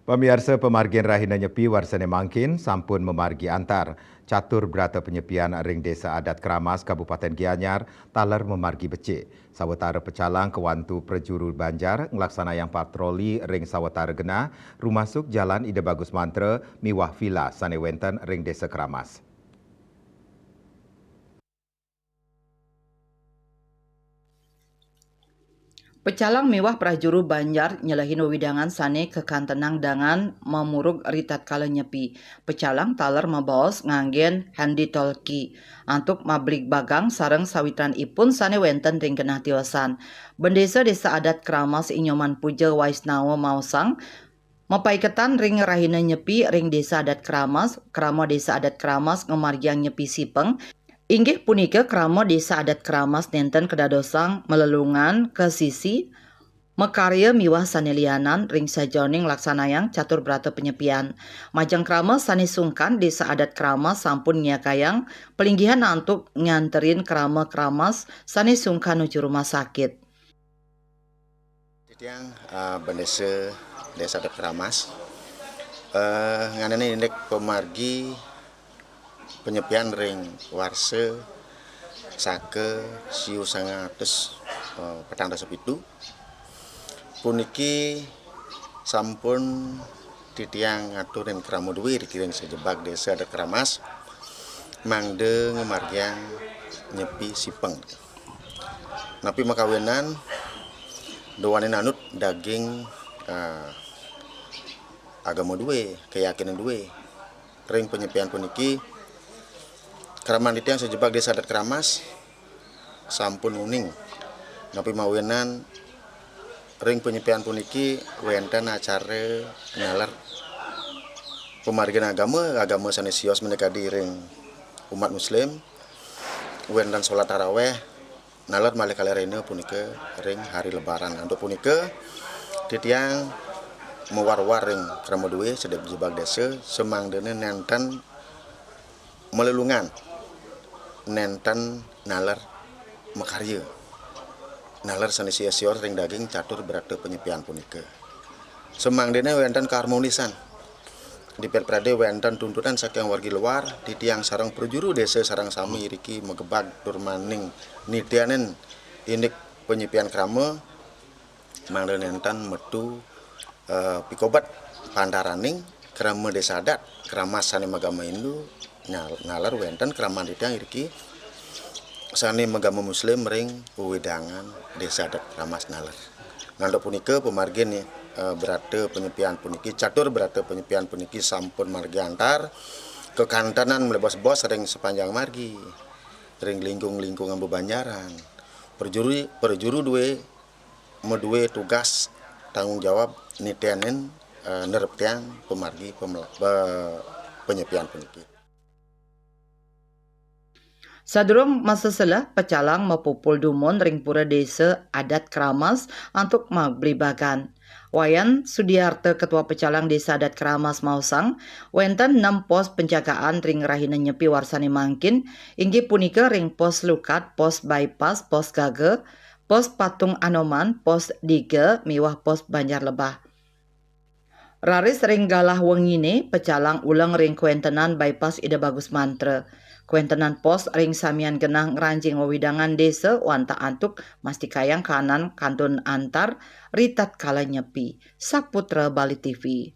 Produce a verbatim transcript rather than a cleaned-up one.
Pamiarsa, pamargin rahina Nyepi warsane mangkin sampun mamargi antar. Catur brata panyepian ring Desa Adat Kramas, Kabupaten Gianyar, taler mamargi becik. Sawatara pecalang kawantu prajuru banjar nglaksanayang patroli ring sawatara genah, rumasuk Jalan Ida Bagus Mantra miwah vila sane wenten ring Desa Kramas. Pecalang miwah prajuru banjar nyelehin wewidangan sane kakantenang dangan mamurug ritatkala Nyepi. Pecalang taler mabaos nganggen handy talkie antuk mabligbagang sareng sawitranipun sane wenten ring genah tiosan. Bendesa Desa Adat Kramas I Nyoman Puja Waisnawa maosang, mapaiketan ring rahina Nyepi ring Desa Adat Kramas, krama Desa Adat Kramas ngamargiang Nyepi Sipeng, inggih punika krama Desa Adat Kramas nenten kadadosang malelungan, kasisi, makarya miwah sane lianan ring sajeroning nglaksanayang catur brata panyepian. Majeng krama sane sungkan, Desa Adat Kramas sampun nyiagayang palinggihan antuk nganterin krama Kramas sane sungkan nuju rumah sakit. Titiang, eh, Bendesa Desa Adat Kramas, eh, ngantenin indik pamargi panyepian ring warsa saka siu sangang atus, eh, petang dasa pitu. Puniki sampun titiang ngaturin krama duwe ring sajebag Desa Adat Kramas, mangda ngamargiang Nyepi Sipeng. Napi makawinan, duaning anut daging, eh, agama duwe, keyakinan duwe. Ring panyepian puniki, kraman titiang sajebag Desa Adat Kramas sampun uning. Napi mawinan ring panyepian puniki wenten acara naler pamargin agama, agama sane sios menika di ring umat Muslim, wenten salat tarawih, naler malih kalih rena punika ring hari Lebaran. Antuk punika, titiang mawar-war ring krama duwe sajebag desa, samangdane nenten malelungan, nenten naler makarya, naler sane sios-sios ring daging catur brata panyepian punika. Samangdane wenten kaharmonisan. Dipet prade wenten tuntutan saking wargi luar, titiang sareng prajuru desa sareng sami iriki magebag tur maning nitianin indik panyepian krama, mangda nenten metu, eh, pikobet pantaraning krama desa adat, krama sane magama Hindu, nyal-, naler wenten kraman titiang iriki sane magama Muslim ring wewidangan Desa Adat Kramas naler. Antuk punika pamargin, eh, brata panyepian puniki, catur brata panyepian puniki sampun margi antar, kakantenan mlebos-bos ring sapanjang margi, ring lingkung-lingkungan bebanjaran. Prajuru, prajuru duwe, madue tugas tanggung jawab nitenin, eh, nereptiang pamargi pemela-, pe-, panyepian puniki. Sadurung maseseleh, pecalang mapupul dumun ring pura desa adat Kramas antuk mablibagan. Wayan Sudiarta, Ketua Pecalang Desa Adat Kramas, maosang, wenten nem pos penjagaan ring rahina Nyepi warsane mangkin, inggih punika ring Pos Lukat, Pos Bypass, Pos Gaga, Pos Patung Anoman, Pos Diga, miwah Pos Banjar Lebah. Raris ring galah wengine, pecalang uleng ring kawentenan Bypass Ida Bagus Mantra. Kawentenan pos ring samian genah ngranjing wewidangan desa wantah antuk mastikayang kahanan kantun antar ritatkala Nyepi. Saputra Bali T V.